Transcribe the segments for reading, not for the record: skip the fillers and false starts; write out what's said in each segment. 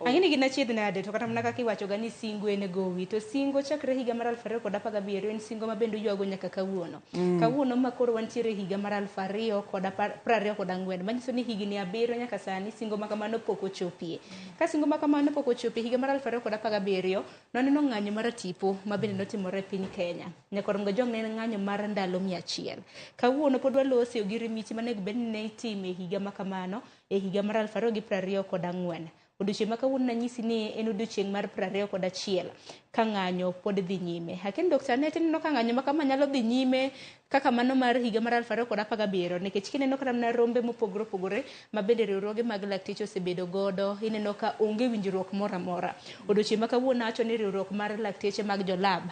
Ang'e ni gin achiedh nade, to kata mana kaka iwacho ga ni singo en gowi, to singo chakre higa mar 2017 en singo ma bende uywago nyaka kawuono. Kawuono ma koro wantiere e higa mar 2024, manyiso ni higni 7 nyaka sani singo ma kamano pok ochopie. Ka singo ma kamano pok ochopie, higa mar 2017 nwaneno ng'anyo mar tipo ma bende notimore e piny Kenya. Nyakwar Mgajwang' ne en ng'anyo mar ndalo 100. Kawuono pod walose ogirimiti manego bed ni ne itime higa ma kamano e higa mar 2024. Odiochieng' ma kawuono nanyisi ni en odiochieng' mar 21 ka ng'anyo pod dhi nyime. Lakini Dr. Annette, ineno ka ng'anyo ma kama nyalo dhi nyime kaka mano mar higa mar 2017, nikech kineno kata mana rombe mopogore opogore ma bende riwruoge mag lakteche osebedo godo, ineno ka onge winjruok moro amora. Odiochieng' ma kawuono awacho ni riwruok mar lakteche mag jolab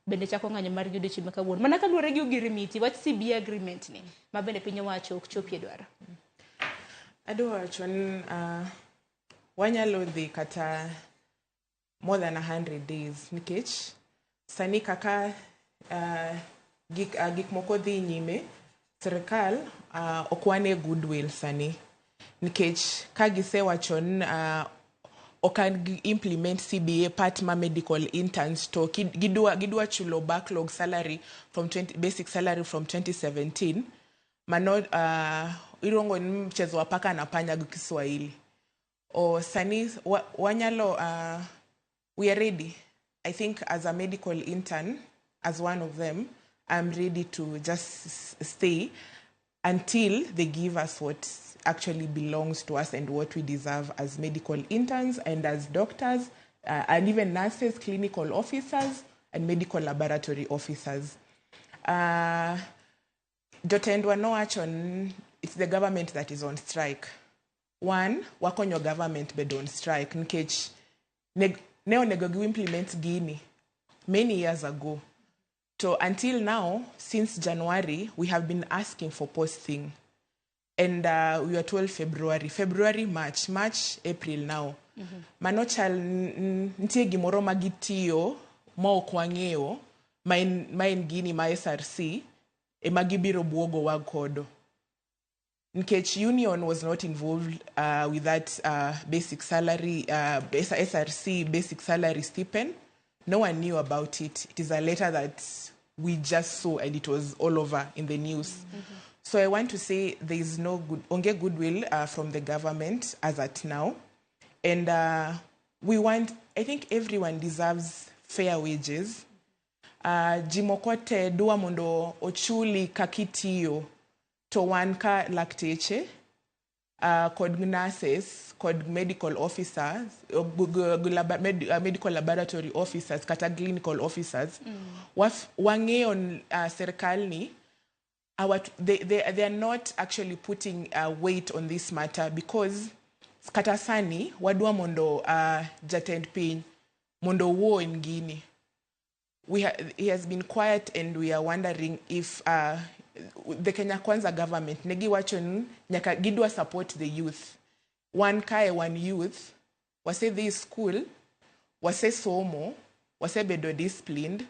bende chako ng'anyo margi odiochieng' ma kawuono. Mana kaluwore gi ogirimiti, wach CBA agreement ni, ma bende piny owacho ok chopie dwaro. Adwa wacho ni wanyalo dhi kata more than 100 days, nikech sani kaka gik moko dhi nyime, sirikal ok wane goodwill sani, nikech ka gisewacho ni ok gi implement CBA part ma medical interns, to gidwa chulo backlog salary from 20, basic salary from 2017. Mano iluongo ni mchezo wa paka na panya gi Kiswahili. O sani wanyalo we are ready. I think as a medical intern, as one of them, I'm ready to just stay until they give us what actually belongs to us and what we deserve as medical interns and as doctors and even nurses, clinical officers and medical laboratory officers. Jotendwa nowacho ni it's the government that is on strike. One, wakonyo government bedo on strike nikech ne onego gi implement gini many years ago. So until now, since January, we have been asking for posting. And we were told February, February, March, March, April now. Mano chal nitie gimoro ma gitiyo ma ok wang'eyo, ma en gini ma SRC ema gibiro buogowa godo. Nikech union was not involved with that basic salary, SRC basic salary stipend. No one knew about it. It is a letter that we just saw and it was all over in the news. So I want to say there is no good, onge goodwill from the government as at now. And we want, I think everyone deserves fair wages. Ji moko te dwa mondo ochuli kaka itiyo, to wan ka lakteche kod nurses kod medical officers, medical laboratory officers kata clinical officers, wang'eyo sirkal ni they are not actually putting weight on this matter, because kata sani wadwa mondo jatend piny mondo owuo en gini. He has been quiet and we are wondering if the Kenya Kwanza government ne giwacho ni nyaka gidwa support the youth. Wan kae wan youth, wasedhi school, wasesomo, wasebedo disciplined,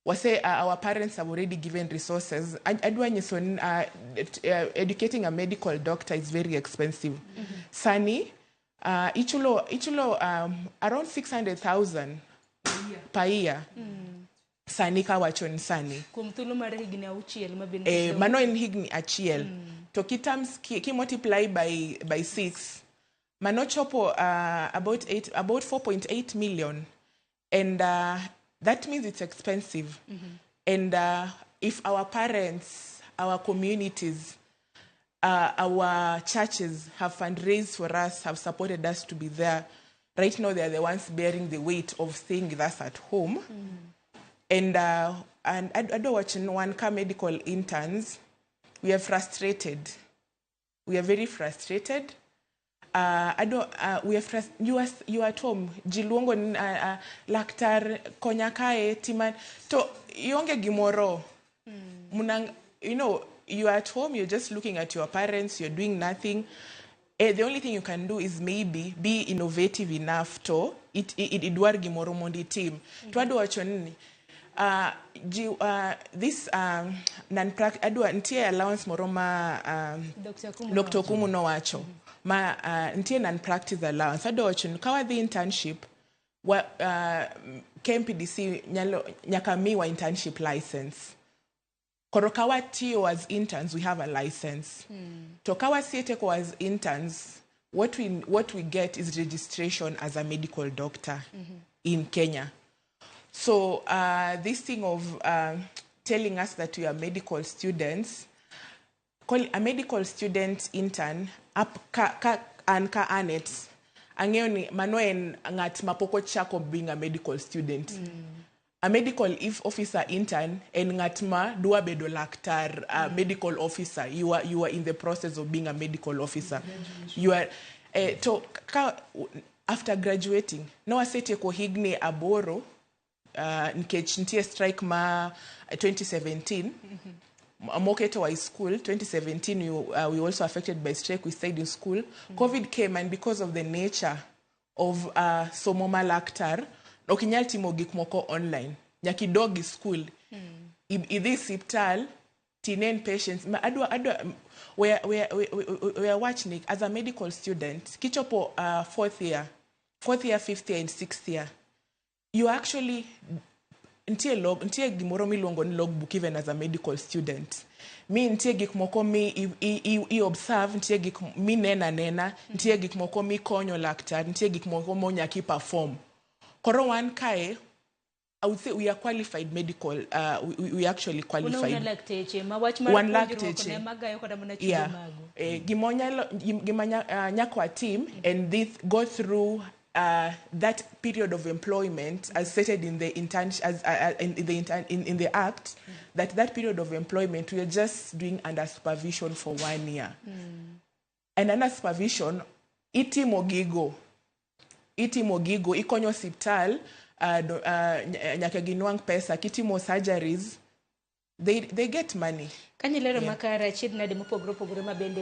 wase our parents have already given resources. Adwa nyiso ni educating a medical doctor is very expensive. Sani ichulo around 600,000 per year. Sani kawacho ni sani. Kuom thuolo mar higni 6 ma bende Mano en higni 1. To ki times ki multiply by 6, mano chopo about 8, about 4.8 million, and that means it's expensive. And if our parents, our communities, our churches have fundraised for us, have supported us to be there, right now they are the ones bearing the weight of staying with us at home. And adwa wacho ni wan ka medical interns, we are frustrated. We are very frustrated. We are you are at home, ji luongo ni laktar konya kae tima to ionge gimoro. Munang, you are at home, you're just looking at your parents, you're doing nothing. The only thing you can do is maybe be innovative enough to idwar gimoro mondo itim. To adwa wacho ni ji, this non adwa nitie allowance moro ma Dr. Kumu Dr. nowacho. Okumu nowacho. Ma nitie non practice allowance. Adwa wacho ni ka wadhi internship, KMPDC nyalo nyaka miwa internship license. Koro ka watiyo as interns, we have a license. To ka wasetieko as interns, what we get is registration as a medical doctor in Kenya. So this thing of telling us that we are medical students, call a medical student intern up ka, ka, an ka anet ang'eyo ni mano en ng'at ma pok ochako being a medical student. A medical if officer intern en ng'at ma dwa bedo laktar, medical officer. You are in the process of being a medical officer. You are to ka after graduating no wasetieko higni 8, nikech nitie strike ma 2017 moketowa e school. 2017 we also affected by strike. We stayed in school. COVID came, and because of the nature of somo ma laktar, ok inyal timo gik moko online, nyaka idog e school, idhi siptal tinen patients. Ma adwa we wach ni as a medical student kichopo fourth year, fifth year and sixth year, you actually nitie log, nitie gimoro miluongo ni logbook. Even as a medical student, mi nitie gik moko mi i observe, nitie gik mineno anena, nitie gik moko mikonyo laktar, nitie gik moko monyaka i perform. Koro wan kae, I would say we are qualified medical, we actually qualified. Una lakteche ma wach mar Wan puonjruok lakteche. ne magayo kata mana chudo magu. Gima nyaka watim and this go through that period of employment as stated in the intern as in the intern, in the act, that period of employment we are just doing under supervision for one year. And under supervision itimo gigo, ikonyo osiptal nyaka ginwang' pesa. Kitimo surgeries, they get money. Kanyilero makare achiedh nade mopogore opogore ma bende.